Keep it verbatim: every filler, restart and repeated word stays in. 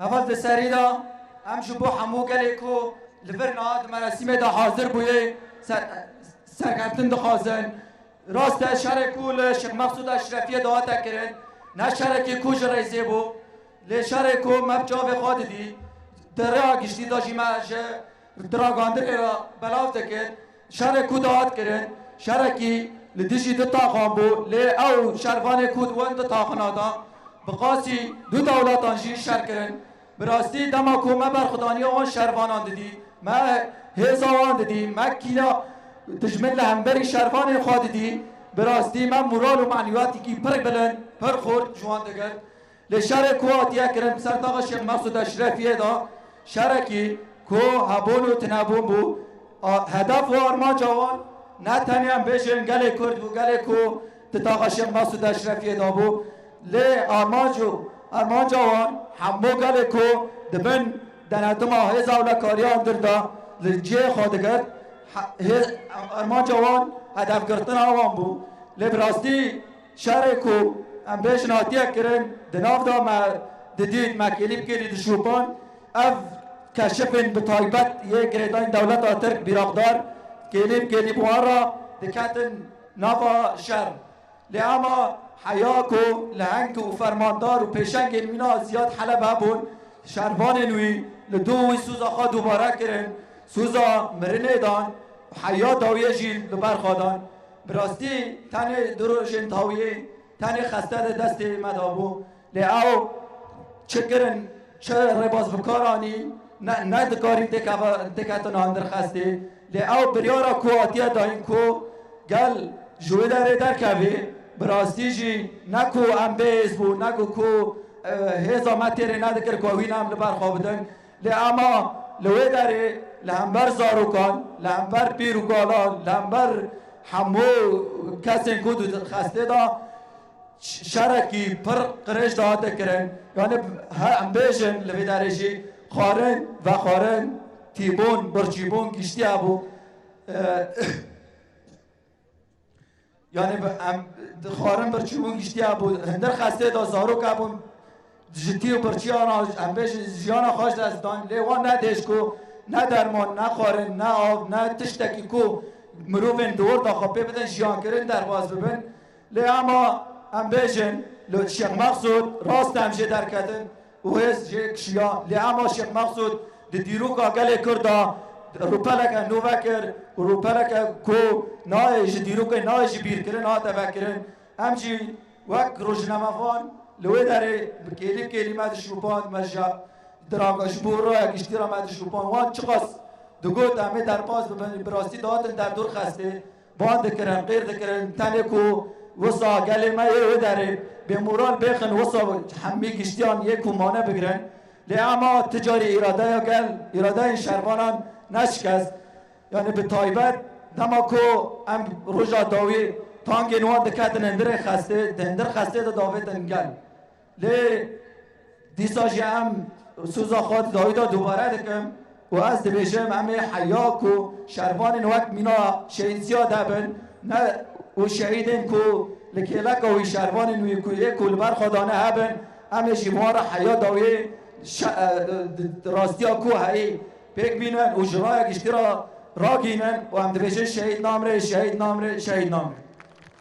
Heval di serî de em ji bo hemû gelê ku li vir niha di merasîmê de hazir bûye ser-, serkeftin dixwazin. Rast e, şerê ku li Şêx Mexsûd Eşrefiyê de hate kirin, ne şerekî ku ji rêzê bû, lê şerê ku me bi çavê xwe didî, di rêya giştî de jî me ji di ragandirê re belav dikir. Şerê ku dihat kirin, şerekî li dijî du taxan bû, lê ew şervanê ku di wan du taxina de bi qasî du dewletan jî şer kirin. Bi rastî dema ku me berxwedaniya wan şervanan didî, me hêza wan didî, me kîna dijmin li hemberî şervanên xwe didî, bi rastî me moral û manîwatîkî pir bilind, pir xurt ji wan digirt. Lê şerê ku hatiye kirin ser taxa Şêx Mexsûd Eşrefiyê de şerekî ku hebûn û tinebûn bû. A, hedef û armanca wan ne tenê em bêjin gelê Kurd bû, gelê ku di taxa Şêx Mexsûd Eşrefiyê de bû. Lê armanc û armanca wan hemû gelê ku di bin denetima hêza ewlekariya hundir de li cihê xwe digirt, he-, hê-, armanca wan hedefgirtina wan bû. Lê bi rastî şerê ku em bêjin hatiye kirin, di nav de me didît, me kêlî bi kêlî dişopand. Ev keşifên bi taybet yê girêdayîn dewleta Tirk bîraqdar kêlî bi kêlî bi wan re diketin nava şer. Lê ema heya ku leheng û fermandar û pêşengên wîna Ziyad Heleb hebûn, şervanên wî li dû wî sûza xwe dubare kirin, sûza mirinê dan û heya dawiyê jî li ber xwe dan. Bi rastî tenê du rojên dawiyê tenê xeste di destê me de bû. Lê ew çi kirin, çi rêbaz bi kar anîn, ne, ne dikarîn têkeve-, têketin hundir xestê. Lê ew biryara ku hatiye dayîn ku gel ji wê derê derkevê, bi rastî jî ne ku em bêhêz bû, ne ku, ku, e, hêza me têrê nedikir ku wî em li ber xwe bidin. Lê ema li wê derê li hember zarokan, li hember pîr û galan, li hember hemû kesên ku di xestê de ş-, şerekî pir qirêj dihate kirin. Yani he, em bêjin li vê derê jî xwarin, vexwarin, tîbûn, birçîbûn giştiye bû. E, Yani bi-, em, xwarin birçîbûn giştiye bû. Hundir xestê de zarok hebûn, ji tî û birçiyana, em bêjin jiyana xwe ji dest dan. Lê wan ne dêşko, ne derman, ne xwarin, ne av, ne tiştekî ku mirovên di wir de xwe pê bidin jiyan kirin derbas bibin. Lê ema em bêjin, li Şêx Mexsûd rast em jê derketin û hêz jê kişiya. Lê ema Şêx Mexsûd di dîroka gelê Kurd de rûpeleke nû vekir û rûpeleke ku nayê ji dîrokê, nayê ji bîrkirin hate vekirin. Em jî wek rojnamevan li wê derê bi kêlî kêlî me dişopand, me ji diraga ji bo raya giştî re me dişopand. Wan çiqas digot em ê derbas bibin, bi rastî dihatin derdor xestê. Ban dikirin, qîr dikirin, tenê ku wisa gelê me yê wê derê bêmoral bêxin, wisa hemî giştiyan yê ku mane bigirin. Lê ema ti carî îradeya gel, îradeyên şervanan neşikest. Yani bi taybet dema ku em roja dawî tangên wan diketin hundirê xestê, di hundir xestê de davêtin gel. Lê dîsa jî em sûza xwe di dawî de dubare dikim û ez dibêjim, em ê heya ku şervanên wek mîna şehîd Ziyad hebin, ne û şehîdên ku li kêleka wî, şervanên wî ku yê ku li ber xwe dane hebin, em ê jî bi wan re heya dawiyê şe-, e, di, di rastiya ku heyî pêk bînin û ji raya giştî re ragihînin û em dibêjin şehîd namre, şehîd namre, şehîd namre.